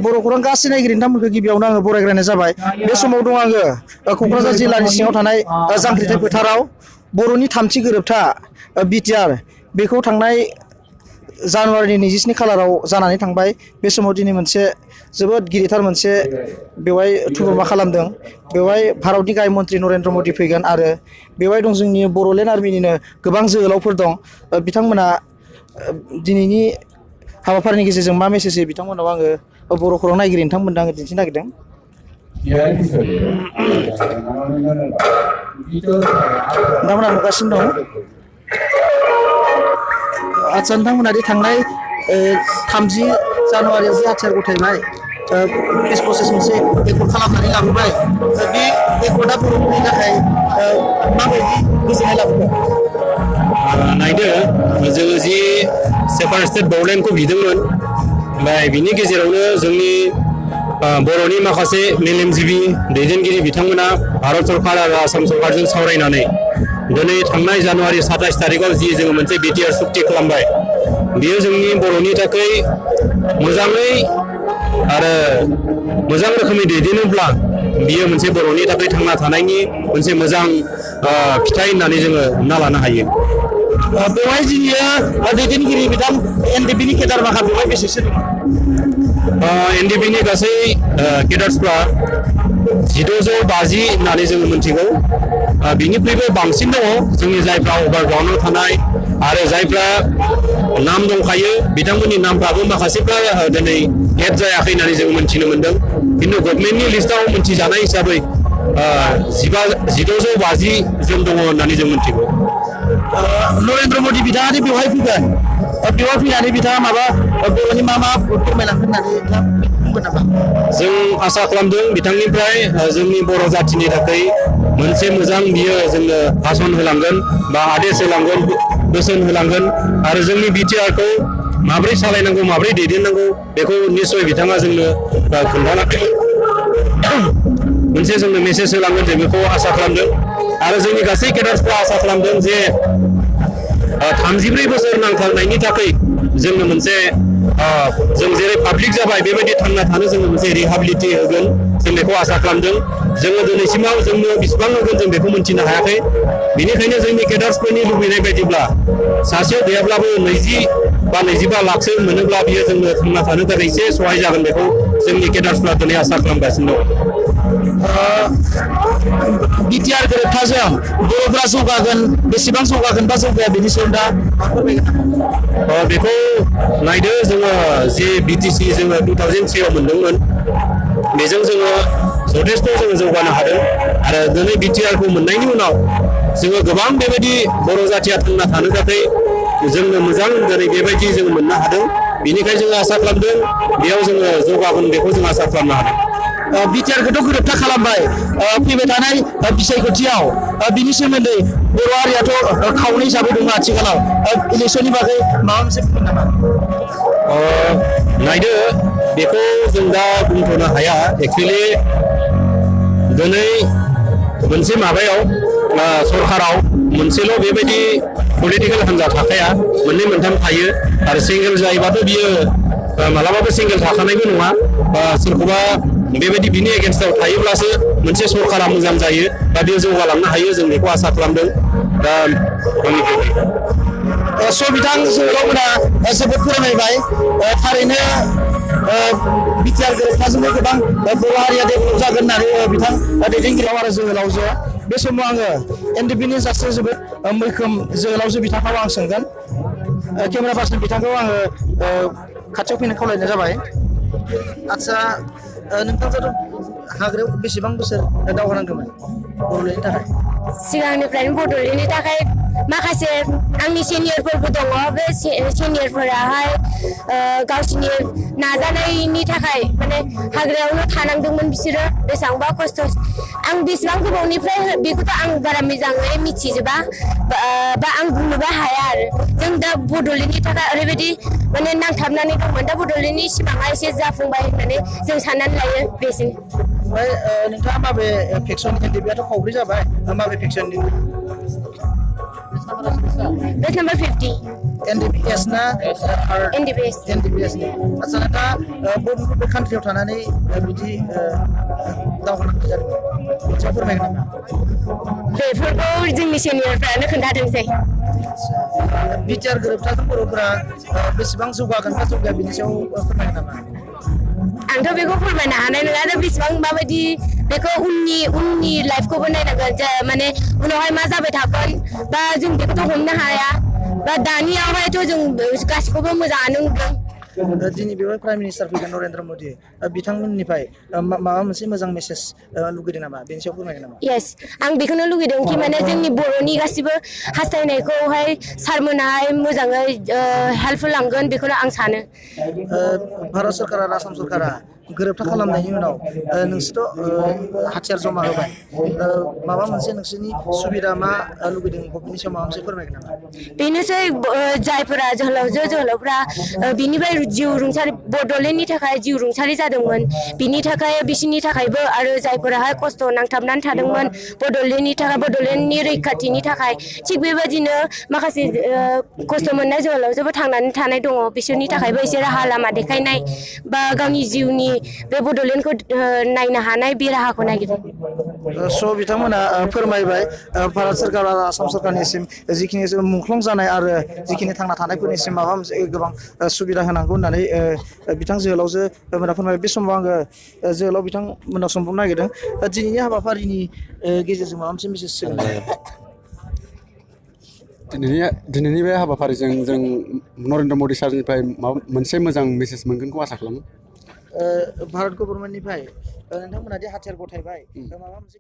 बर' खौरां गासै नायगिरि नोंथांमोनखौ गिबियावनो आङो बरायग्रोनाय जाबाय। बे समाव दं आङो क'क्राझार जिल्लानि सिङाव थानाय जांख्रिथाय फोथाराव बर'नि थामथि गोरोबथा बिटिआर बेखौ थांनाय जानुवारिनि 27 खालाराव जानानै थांबाय। बे समाव दिनै मोनसे जोबोद गिदिरथार मोनसे बेवहाय थुबुरमा खालामदों। बेवहाय भारतनि गाहाय मन्त्रि नरेन्द्र मदि फैगोन आरो बेवहाय दं जोंनि बर'लेण्ड आर्मिनिनो गोबां जोहोलावफोर दं। बिथांमोना दिनैनि हाबाफारिनि गेजेरजों मा मेसेज होयो बिथांमोनाव आङो बर' खौरां नायगिरि नोंथांमोननो आङो दिन्थिनो नागिरदों। नोंथांमोना नुगासिनो दं। आदसा नोंथांमोना दि थांनाय 30 जानुवारियाव जे हाथियार गथायबाय पिस प्रसेस मोनसे रेकर्ड खालामनानै लाबोबाय। बे रेकर्डआ बर'फोरनि थाखाय माबायदि गोजोननाय लाबोदों? नायदो जोङो जि सेपारेटेड बर'लेण्डखौ बिदोंमोन, ओमफ्राय बिनि गेजेरावनो जोंनि बर'नि माखासे मेलेमजिबि दैदेनगिरि बिथांमोना भारत सरकार आरो आसाम सरकारजों सावरायनानै दिनै थांनाय जानुवारि 27 तारिखआव जि जोङो मोनसे बिटिआर सुक्ति खालामबाय, बेयो जोंनि बर'नि थाखाय मोजाङै आरो मोजां रोखोमै दैदेनोब्ला बियो मोनसे बर'नि थाखाय थांना थानायनि मोनसे मोजां फिथाइ होननानै जोङो हमना लानो हायो। बेवहाय जोंनि दैदेनगिरि बिथां एनडिपिनि केडार माखा बेवहाय बेसेसो दङ? एनडिपिनि गासै केडार्सफ्रा 1250 होननानै जोङो मिथिगौ। बिनिख्रुइबो बांसिन दङ जोंनि जायफ्रा अभारग्राउन्डआव थानाय आरो जायफ्रा नाम दंखायो बिथांमोननि नामफ्राबो माखासेफ्रा दिनै एड जायाखै होननानै जों मिथिनो मोन्दों। खिन्थु गभर्नमेन्टनि लिस्टआव मिथिजानाय हिसाबै 1250 जों दङ होननानै जों मिथिगौ। नरेन्द्र मदि बिथाङा बेवहाय फैगोन, बेवहाय फैनानै बिथाङा माबा बर'नि मा फोरमायलांगोन होननानै बुंगोन नामा? जों आसा खालामदों बिथांनिफ्राय जोंनि बर' जाथिनि थाखाय मोनसे मोजां बियो जोंनो भाषण होलांगोन बा आदेश होलांगोन, बोसोन होलांगोन आरो जोंनि बिटिआरखौ माब्रै सालायनांगौ माब्रै दैदेननांगौ बेखौ निस्सय बिथाङा जोंनो खोन्थानानै मोनसे जोंनो मेसेज होलांगोन जों बेखौ आसा खालामदों। आरो जोंनि गासै केडार्सफ्रा आसा खालामदों जे 34 बोसोर नांथारनायनि थाखाय जोंनो मोनसे जों जेरै पाब्लिक जाबाय बेबायदि थांना थानो जोङो मोनसे रिहाबिलिटि होगोन, जों बेखौ आसा खालामदों। जोङो दिनैसिमाव जोंनो बेसेबां होगोन जों बेखौ मिन्थिनो हायाखै। बेनिखायनो जोंनि केडार्सफोरनि लुबैनाय बायदिब्ला सासेयाव गैयाब्लाबो 20 बा 25 लाखसो मोनोब्ला बियो जोंनो थांना थानो थाखाय एसे सहाय जागोन, बेखौ जोंनि केडार्सफ्रा दिनै आसा खालामगासिनो दं। बिटिआर गोरोबथाजों बर'फोरा जौगागोन, बेसेबां जौगागोन बा जौगाया बेनि सायाव दा बेखौ नायदो जोङो जे बिटिसि जोङो 2003 आव मोनदोंमोन, बेजों जोङो जथेस्थ' जोङो जौगानो हादों। आरो दिनै बिटिआरखौ मोननायनि उनाव जोङो गोबां बेबायदि बर' जाथिया थांना थानो थाखाय जोंनो मोजां दिनै बेबायदि जों मोननो हादों। बेनिखायनो जोङो आसा खालामदों बेयाव जोङो जौगागोन, बेखौ जों आसा खालामनो हादों। बिटिआरखौथ' गोरोबथा खालामबाय, फैबाय थानाय बिसायख'थियाव बिनि सोमोन्दै बर' हारियाथ' खावनै हिसाबै दङ आथिखालाव, इलेक्सननि बागै माबा मोनसे बुंगोन नामा? नायदो बेखौ जों दा बुंथ'नो हाया। एक्सुवेलि दिनै मोनसे माबायाव सरकाराव मोनसेल' बेबायदि पलिटिकेल हान्जा थाखाया, मोननै मोनथाम थायो। आरो सिंगेल जायोबाथ' बियो मालाबाबो सिंगेल थाखानायबो नङा। सोरखौबा बेबायदि बिनि एगेन्स्टआव थायोब्लासो मोनसे सरकारा मोजां जायो बा बेयो जौगालांनो हायो, जों बेखौ आसा खालामदों। दा बिथां जोहोलावमोना जोबोद फोरमायबाय। थारैनो बिटिआर गोरोबथाजोंनो गोबां बर' हारिया डेभेलप जागोन होननानै बिथां दैदेनगिरियाव आरो जोहोलावजो बे समाव आङो एनडिपिनि सासे जोबोद मैखोम जोहोलावजो बिथांखौ आं सोंगोन। केमेरा पार्सन बिथांखौ आङो खाथियाव फैनो खावलायनाय जाबाय। आदसा नोंथाङाथ' हाग्रायाव बेसेबां बोसोर दावहा नांदोंमोन बड'लेण्डनि थाखाय? सिगांनिफ्रायनो बड'लेण्डनि थाखाय माखासे आंनि सिनियरफोरबो दङ। बे सिनियरफोराहाय गावसिनि नाजानायनि थाखाय माने हाग्रायावनो थानांदोंमोन बिसोरो, बेसेबांबा खस्थ'। आं बेसेबां गोबावनिफ्राय बेखौथ' आं बारा मोजाङै मिथिजोबा बा आं बुंनोबो हाया आरो। जों दा बड'लेण्डनि थाखाय ओरैबायदि माने नांथाबनानै दंमोन, दा बड'लेण्डनि सिमाङा एसे जाफुंबाय होननानै जों साननानै लायो। बेसिम ओमफ्राय नोंथाङा माबे फेक्सननि? एनडिपिआथ' खावब्रै जाबाय, माबे फेक्सननि? बेस नाम्बार 50। NDPS ना NDPS NDPS नि आदसा नोंथाङा बबे कान्ट्रियाव थानानै बिदि दावगानांगौ जादों एसे फोरमायगोन नामा बेफोरखौ जोंनि सेनियरफ्रानो खोन्थाथोंसै बिटिआर गोरोबथाजों बर'फोरा बेसेबां जौगागोन बा जौगाया बिनि सायाव फोरमायगोन नामा आंथ' बेखौ फोरमायनो हानाय नङा आरो बेसेबां माबायदि बेखौ उननि लाइफखौबो नायनांगोन जे माने उनावहाय मा जाबाय थागोन बा जों बेखौथ' हमनो हाया बा दानियावहायथ' जों गासिखौबो मोजाङानो नुदों दिनै बेवहाय प्राइम मिनिस्टार फैगोन नरेन्द्र मदि बिथांमोननिफ्राय माबा मोनसे मोजां मेसेज लुगैदों नामा बेनि सायाव फोरमायगोन नामा येस आं बेखौनो लुगैदों कि माने जोंनि बर'नि गासिबो हास्थायनायखौहाय सारमोनाहाय मोजाङै हेल्प होलांगोन बेखौनो आं सानो भारत सरकार आरो आसाम सरकारा गोरोबथा खालामनायनि उनाव नोंसोरथ' हाथियार जमा होबाय माबा मोनसे नोंसोरनि सुबिदा मा लुगैदों बिनि सायाव माबा मोनसे फोरमायगोन नामा बेनोसै जायफोरा जोहोलावफ्रा बिनिफ्राय जिउ रुंसारि बड'लेण्डनि थाखाय जिउ रुंसारि जादोंमोन बिनि थाखाय बिसोरनि थाखायबो आरो जायफोराहाय खस्थ' नांथाबनानै थादोंमोन बड'लेण्डनि रैखाथिनि थाखाय थिग बेबायदिनो माखासे खस्थ' मोननाय जोहोलावजोबो थांनानै थानाय दङ बिसोरनि थाखायबो एसे राहा लामा देखायनाय बा गावनि जिउनि बे बड'लेण्डखौ नायनो हानाय बे राहाखौ नागिरदों स' बिथांमोना फोरमायबाय भारत सरकार आरो आसाम सरकारनिसिम जिखिनि मुंख्लं जानाय आरो जिखिनि थांना थानायफोरनिसिम माबा मोनसे गोबां सुबिदा होनांगौ होननानै बिथां जोहोलावजो मोना फोरमायबाय बे समाव आङो जोहोलाव बिथांमोनाव सोंबावनो नागिरदों दिनैनि हाबाफारिनि गेजेरजों माबा मोनसे मेसेज दिनैनि बे हाबाफारिजों जों नरेन्द्र मदि सारनिफ्राय माबा मोनसे मोजां मेसेज मोनगोनखौ आसा खालामो भारत गभर्नमेन्टनिफ्राय नोंथांमोना दि हाथियार गथायबाय माबा मोनसे